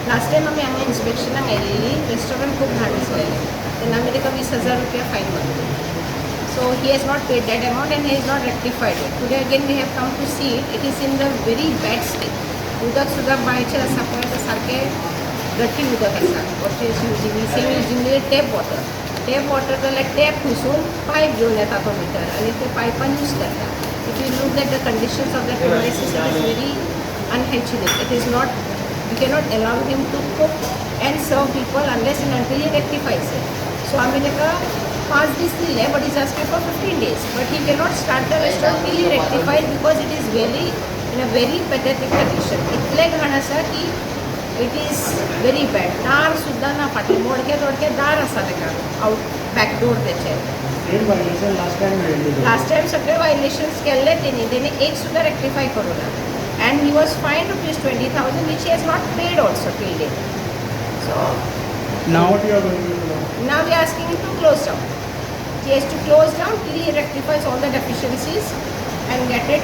Last time आमी हांगा इन्स्पेक्शनाक आयिल्ली. रेस्टॉरंट खूब घाण आसलेलें तेन्ना आमी ताका 20,000 रुपया फायन मारली. So he has not paid that amount and he has not rectified it. Today again we have come to see it. It is in the very bad state. उदक सुद्दां बांयचेर आसा पळय, ते सारकें गट्टी उदक आसा. What is using, same using tap water. Tap water जाल्यार टॅप थंयसून पायप घेवन येता तो भितर आनी ते पायपान यूज करता. If you look at the conditions of the premises, it is very unhygienic. It is not, we cannot allow him to cook and serve people unless and until he rectifies it. So आमी ताका 5 दीस दिले, but is asking for 15 days. But he cannot start the restaurant till he rectifies, because it is very in a very pathetic condition. इतलें घाण आसा की it is very bad. दार सुद्दां ना, फाटलें मोडके तोडके दार आसा ताका, आवट बॅक डोर तेचे. सेम व्हायलेशन लास्ट टायम मेळिल्ली. लास्ट टायम सगळे व्हायलेशन्स केल्ले तेणी. तेणी एक सुद्दां रेक्टिफाय करूं ना and he was fined ₹20,000, which he has not paid also till date. So Now what you are going to do? Now we are asking him to close down. He has to close down till he rectifies all the deficiencies and get it